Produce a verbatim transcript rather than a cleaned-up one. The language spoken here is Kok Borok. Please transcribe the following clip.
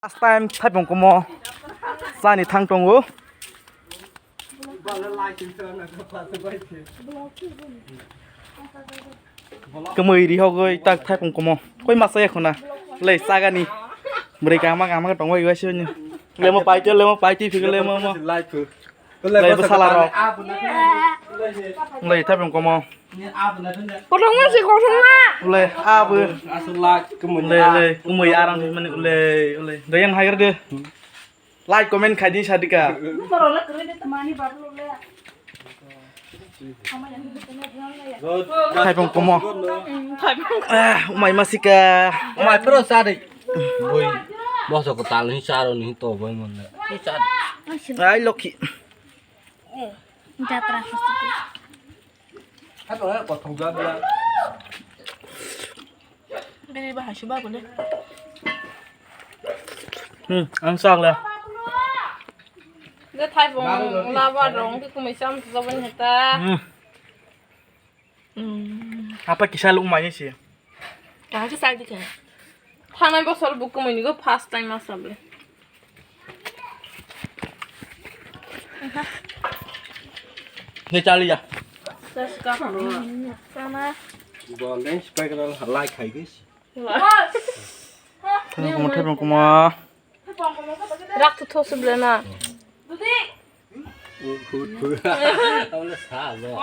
Last time thaipung komo chani thang tongo. Kwmwi rihogwi tak thaipung komo. Koi masa ya khuna. Lei chagani. Bwrwi kama kama tongwi waisini. Lemo paitwi, lemo paitwi phikle mo mo. Lai bwsala rok. Lai thaipung komo. Kothoma se kothoma. Lai abu. Lai lai kumui aram mani lai lai. Dayang hagar de. Like comment khai di sadika. Thaipung komo. Ah, umai masika. Umai pro sadi. Boi. Boso ko tal ni saro ni to boi mon. Ai lokhi. Jatra. Bini bahai se babu le. Hmm, ang sak le. Ge thaipung laba rong ke kumui sam tu jaban heta. Hmm. Hmm. Apa kisa lu umai se? Kaha khe chai dikha. Thangnai bosor bo kumui ni go first time ma sable. Ne chali ya. Saska. Sana. Bo ang dai spike na halai khai gis. Thaipung komo, thaipung komo. Rak tu thos bela na. Hut hut. Awle sa bo.